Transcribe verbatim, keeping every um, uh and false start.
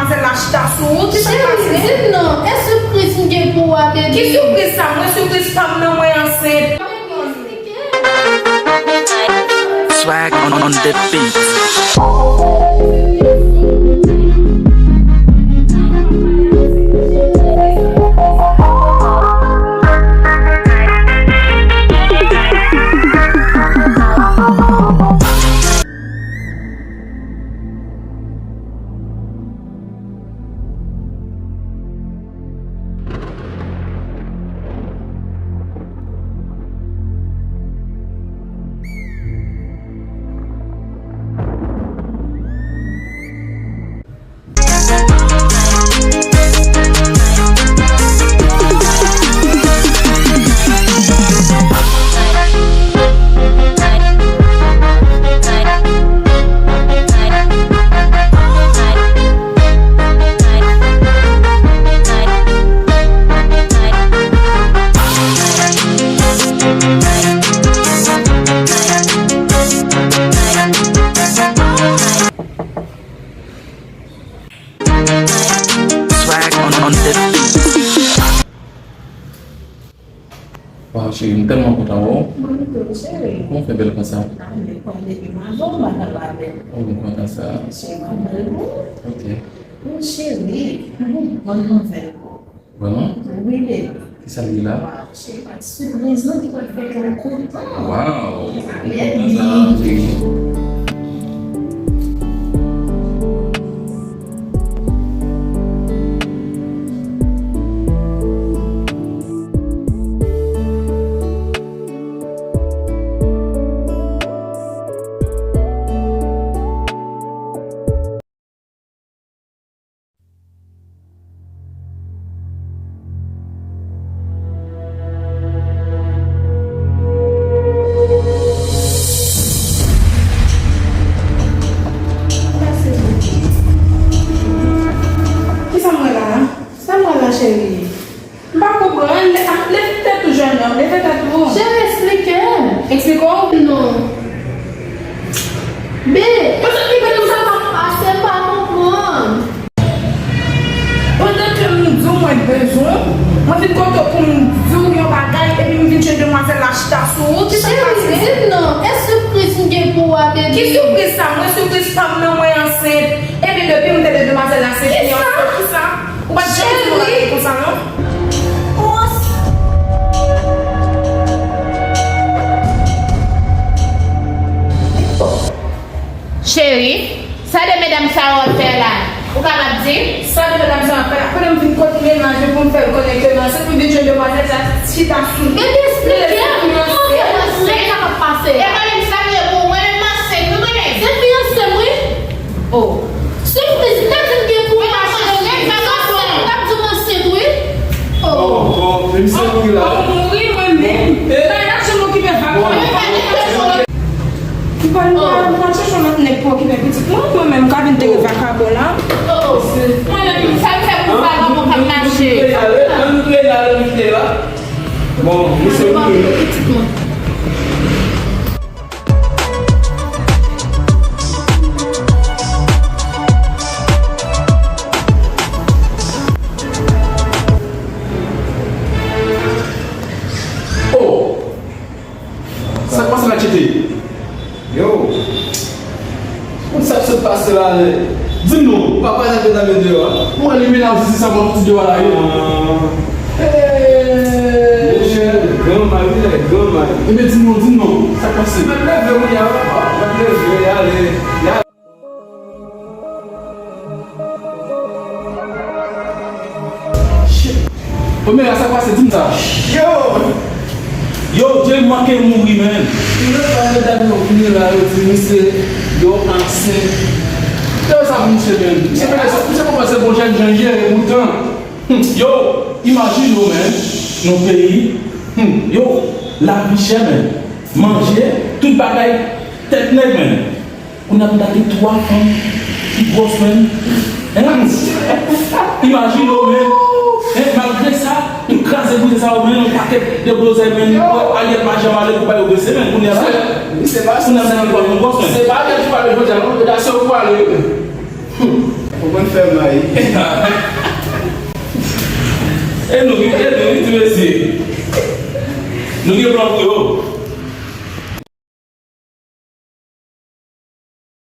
Manzè la chita sou ou, ki sa k pase? Cheri, di m non, e sipriz m gen pou w a, baby? Ki sipriz sa? Mwen sipriz pa m nan, mwen ansent. Swag on, on the beat. Swag on, on the beat. Waw, cheri, m tèlman kontan wè w. Mwen tou, cheri. Kòman w fè bèl konsa? A, men kòm depi m avè w, m pa ka pa bèl. Oh, m kontan sa. Cheri, m ap bèl pou ou. Ok. Wi, cheri. Bòn nouvèl pou ou. Vrèman? Wi, baby. Kisa l ye la? Waw, cheri, pa t sipriz non ki pral fè kè w kontan. Waw! Mwen kontan sa, cheri. Kisa m wè la a? Sa m wè la, cheri? M pa konprann. Lè, ah, leve tèt ou, jèn nonm, leve tèt ou. Cheri, eksplike. Eksplike w? Non. Be, sa k ap pase, m pa konprann. Pandan ke m di w mwen bezwen w, mwen vin kote w pou m di w yon bagay, epi m vin jwenn demwazèl la chita sou ou, ki sa k pase? Cheri, di m non, e sipriz m gen pou w a, baby? Ki sipriz sa? Mwen sipriz pa m nan, mwen ansent. Epi depi m tande demwazèl la se fini an, kisa? Ou pa t janm di m yon bagay konsa non. Cheri, sa de medam sa yo ap fè la? Ou kapab di m? Sa de medam sa yo ap fè la? Pandan m vin kot mennaj yo pou m fè l konnen ke m ansent, m vin jwenn demwazèl sa chita sou li. Baby, eksplike m. Kòman w fè mwen sa k ap pase a? E pa menm sa m ye pou ou, mwen menm m ansent wi mwen menm. Se fiyanse m wi. Oh. Sipriz, m ta di m gen pou ou. Ou t ap di m ansent wi. Oh. Bon, bon, men misye mouri la. Bon, mouri mwen menm. Bon, eh. Sa y ap janm okipe vakabon. Bon. Ou pa, ou pa, ou pa chèche yon lòt nèg pou okipe pitit mwen, mwen menm m ka vin tere vakabon la. Oh, oh. Mwen menm, sa m fè pou vakabon k ap mache. Ann nou ale, ann nou ale, ann nou ale la. Bon, misye mouri. Pitit mwen. Oh! Sa k pase la, Tchete? Yo! Konn sa k sot pase la, men. Di m non, papa sa te nan men deyò a. Ou wè li mennaj ou se sa w ap fouti deyò a la, yo. Ah. Hey! Mesye, gran may, wi, nèg, gran may. Ebyen, di m non, di m non, sa k pase? M ap leve kounye a, papa. M ap leve, ale, ale. Shit. Omega, sa k pase? Di m sa. Yo! Yo, Jay manke mouri, man. Yo, pa yo dam yo vini la, yo di misye, yo ansent. Yo, sa pou misye, man. Misye, misye pa panse bon jèn jan ye, e poutan. Hmm, yo, imajine w, man. Nan peyi. Hmm, yo, lavi chè, man. Manje, tout bagay, tèt nèg, man. Kounye a nou ta gen twa fanm ki gwòs, man. Hein? Imajine w, man. Hein, malgre sa, nou kraze bouzen sa yo, man, yon pakèt deblozay, man. Ariel pa janm ale pou bay yo blese, man. Kounye a la, kounye a nou gen twa fanm gwòs, man. Se pa Ariel ki pale jodi a, non. Jodi a se ou ki pale. Hmm. Fè may. E nou, e nou, wi, ti mesye. Nou gen plan pou yo.